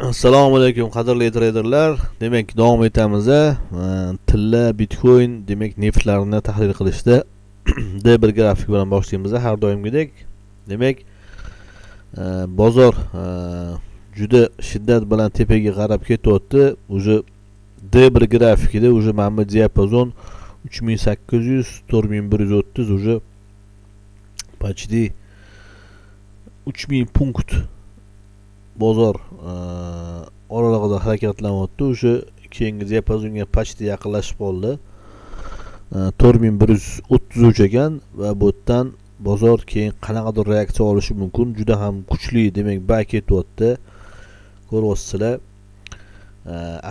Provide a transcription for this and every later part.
Assalomu alaykum, qadrli treyderlar. Demak, davom etamiz. Tilla, Bitcoin, demak, neftlarni tahlil qilishda D1 grafik bilan boshlaymiz har doimgidek. Demak, bozor juda shiddat bilan tepaga qarab ketyapti. Уже D1 grafikida уже mana bu diapazon 3800 4130, уже почти 3000 punkt bozor oralig'ida harakatlanyapti. O'sha keyingi diapazonga почти yaqinlashib qoldi, 4133 ekan va bu yerdan bozor keyin qanaqadir reaksiya olishi mumkin. Juda ham kuchli, demak, buy ketyapti, ko'ryapsizlar.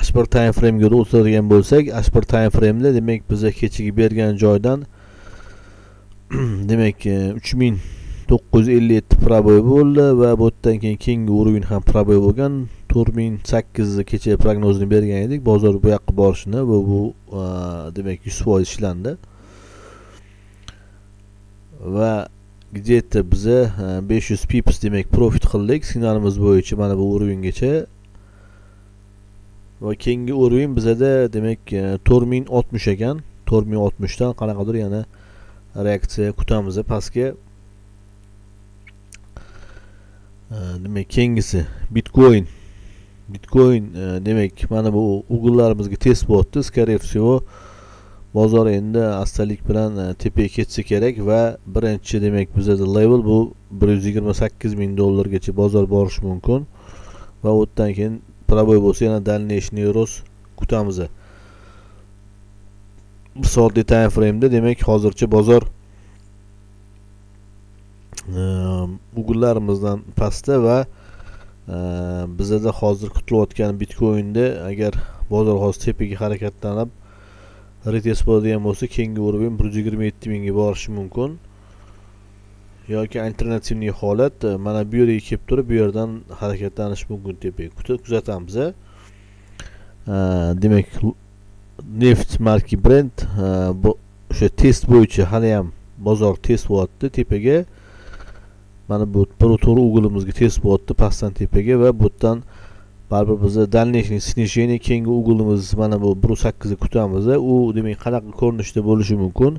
H1 time frame'ga o'tadigan bo'lsak, H1 time frame'da, demak, biza kechagi bergan joydan, demak, 3957 пробой bo'ldi va bu yerdan keyin keyingi уровень ham пробой bo'lgan. 4008 ni kecha prognozini bergan edik, bozor bu yoqqa borishini va bu, demak, 100% ishlandi va где-то biza 500 pips, demak, profit qildik signalimiz bo'yicha mana bu уровень gacha. Va keyingi уровень bizada, demak, 4060 ekan. 4060 dan qanaqadir yana reaksiya kutamiz pastga. Demak, keyingisi Bitcoin. Bitcoin, demak, mana bu угол larimizga test bo'lyapti. Скорее всего, bozor endi astalik bilan tepaga ketsa kerak va birinchi, demak, bizada level bu 128 000 dollargacha bozor borishi mumkin va u yerdan keyin пробой bo'lsa, yana дальнейший рост kutamiz. 1 soatlik time frame'da, demak, hozircha bozor угол larimizdan pastda va bizada hozir kutilayotgan Bitcoinda, agar bozor hozir tepaga harakatlanib, retest bo'ladigan bo'lsa, keyingi уровень 127 mingga borishi mumkin yoki альтернативный holat, mana bu yerga kelib turib, bu yerdan harakatlanishi mumkin tepaga. Kuzatamiz. Demak, neft marki Brent, bu o'sha test bo'yicha haliyam bozor test bo'lyapti tepaga. Mana bu bir to'g'ri угол imizga test bo'lyapti pastdan tepaga va bu yerdan baribir biza дальнейший снижение, keyingi угол imiz mana bu 1.8 ni kutamiz. U, demak, qanaqa ko'rinishda bo'lishi mumkin?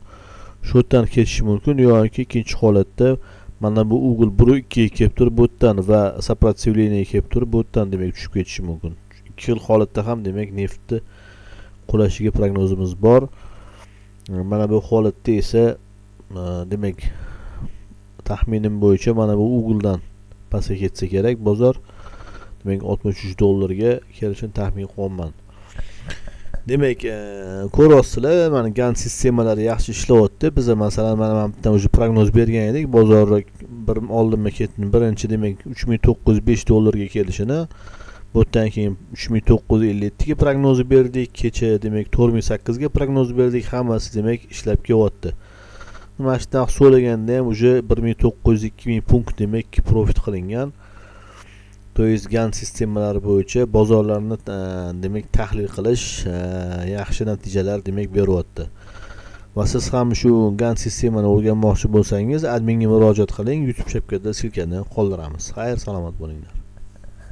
Shu yerdan ketishi mumkin yoki ikkinchi holatda mana bu угол 1.2 ga kelib turib, bu yerdan va сопротивление kelib turib, bu yerdan, demak, tushib ketishi mumkin. Ikki xil holatda ham, demak, neftni qulashiga prognozimiz bor. Mana bu holatda esa, demak, taxminim bo'yicha mana bu угол dan pastga ketsa kerak bozor, demak, 63 dollarga kelishini taxmin qilyapman. Demak, ko'ryapsizlar, mana Gann sistemalari yaxshi ishlayapti. Biza, masalan, mana bu yerdan уже prognoz bergan edik, bozor bir oldinma ketin birinchi, demak, 3905 dollarga kelishini. Bu yerdan keyin 3957 ga prognoz berdik kecha, demak, 4008 ga prognoz berdik. Hammasi, demak, ishlab kelyapti. Mana shu yerdan so'raganda ham уже 1900, 2000 punkt, demak, profit qilingan. То есть Gann sistemalari bo'yicha bozorlarni, demak, tahlil qilish yaxshi natijalar, demak, beryapti. Va siz ham shu Gann sistemani o'rganmoqchi bo'lsangiz, adminga murojaat qiling, YouTube chapkada ссылка ni qoldiramiz. Xayr, salomat bo'linglar.